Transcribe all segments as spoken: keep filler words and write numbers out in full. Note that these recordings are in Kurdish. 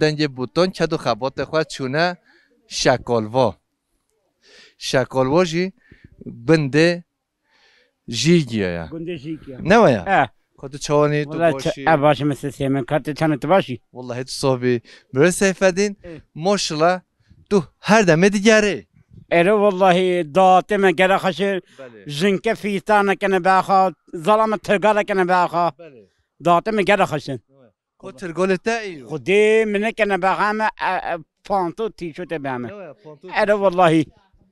Dengê Bûton ked û xebatê xwe çûne Şekalva. Şekalva jî gundê Jîgiya ye. Gundê Jîgiya. Ne waya? E. Xwe tu çawanî, tu Wala başî? E, başî, min sesê min. Ka tu çawanî, tu başî? Wallahî tu soh bî. Birê Seyfedîn, E. maşallah, tu her demê digerî. Ere wallahî, datê me gere xweşin. Belê. Jinke fîstane kene bexa, zalame tirgale kene bexa. Belê. Datê me gere xweşin. Ko tirgolê te îro? Xwedê min nekene bexa me, e, e, panto tîşote be me. Ne waya, panto Ere wallahî.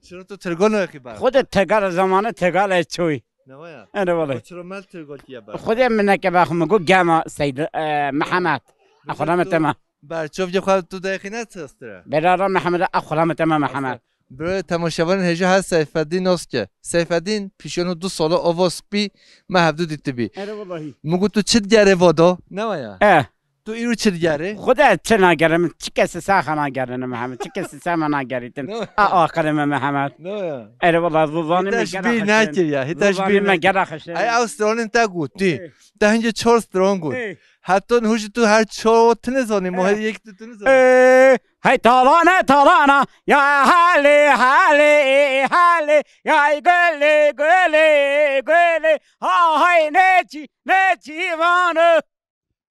Çira tu tirgol wekî ber? Xwedê tirgale zamane tirgale çoy. Ne waya? Ere wallahî. Ko çira mel tirgol kiye ber? Xwedê min neke bexa me go gema Seyd, e, Mehmet. Axurame tema. Berçovcê xwe tu dayxîne tistire. Berara Mehmet, axurame tema Mehmet. Birê temaşevanên hêja her Seyfeddîn Ozke. Seyfeddîn pişiyo du sala ava spî me hevdu dîtibî. Ere wallahî. Min got tu çi digerê vado? Ne waya? E. Tu îro çi digerê? Xwedê çi nagerim, çi kesî saxa nagerine Mehmet, çi kesî sema nagerîtin. Ne waya? A aqilê me Mehmet. Ne waya? Ere wallahî, zûzanî me Hîta ji gera bîr xişin. Nekiriya, hîta ji Zûzanî bîr me ne- gera xişin. Ay ew stranên te gotî. Ê. Te hingê çar stran got. Ê. Heta niha jî tu her çar tu nizanî, mo Ê. her yek tu, tu nizanî. Ê. Hey talane talana ya hale hale hale ya gole gole gole ha hay neçî neçî vano.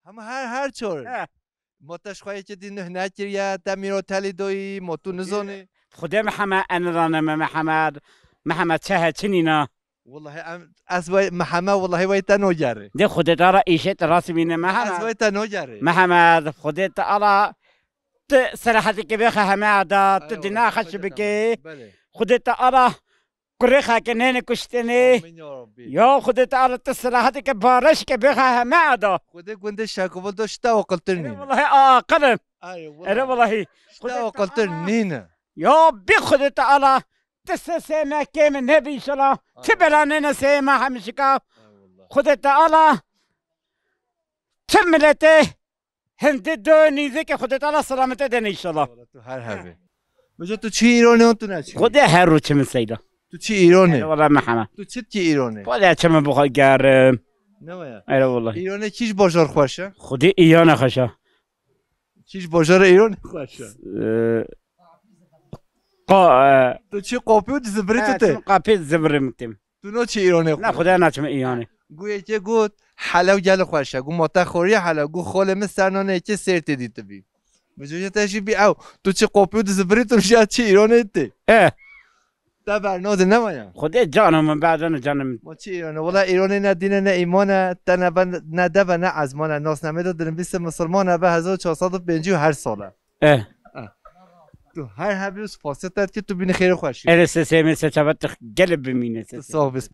Hema her, her çor. He. Ma te ji xwe yekê dî nuh nekiriye, te mîro telî doyî, ma tu nizanî. Xwedê Mihemed, en rane me Mihemed. Mihemed çi he, çi nîna? Wallahî em, ez wey, Mihemed wallahî wey te nogerê. De Xwedê te ara îşê te rasî bîne Mihemed. Ez wey te nogerê. Mihemed, Xwedê te ara tu selahetê ke bêxe heme ada, tu Eyvallah, dîna xeş Xwedê bike. Te belê. Xwedê te ara kurê xeke nêne kuştinê. Amîn ya Rabbî. Ya Xwedê te ara tu selahetê ke bareş ke bêxe heme ada. Xwedê gundê Şekovil do şite aqiltir Ere nîne. Wallahî aqilin. Ay, Ere wallahî. Wallahî. Şite Xwedê te aqiltir ara nîne. Ya bi Xwedê te ara. Ti sesê me kêm nebî inşallah. Ti Amin. Belanê ne seyê me hemişika. Eyvallah. Xwedê Teala ti miletê hindi do nîzikê Xwedê Teala selamete dene inşallah. Eyvallah, tu her hebî. Mijo tu çi Îranê û tu ne çi? Xwedê her rû çi min seyda. Tu çi Îranê? Eyvallah Mihemed. Tu çi ki Îranê? Xwedê çi min bixwe gerim. Ne waya? Eyvallah. Îranê kî ji bajar xweş e? Xwedê Îranê xweş e. Kî ji bajarê Îranê xweş e? Ee, qa-, e, Tu çi qopî û dizibirî tu e, tê? Çim qapî zibirim tim. Tu no çi Îranê xwe? Ne Xwedê naçim Îranê. Gu yekê got, helew gel xweş e. Gu ma te xoriye helew. Gu xolê min ser nanê yekê sêr tê dîtibî. Mijûje te jî bî ew. Tu çi qopî û dizibirî tu jî çi Îranê tê? E. Te bernade ne waya? Xwedê cana min berdane canê min. Ma çi Îranê? Wela Îranê ne dîn e, ne îman e, te ne be, ne dev e, ne ezman e. Nasnamê de dinivîse misilman e, be hezar û çar sed û pêncî û her sal e. Eh. Eh. Tu her hebî û spasiyet et ki tu bînî xêr û xweşî. Erê sesê min seçavet tu gelê bimîne Tu sesê. Sağ ol, biz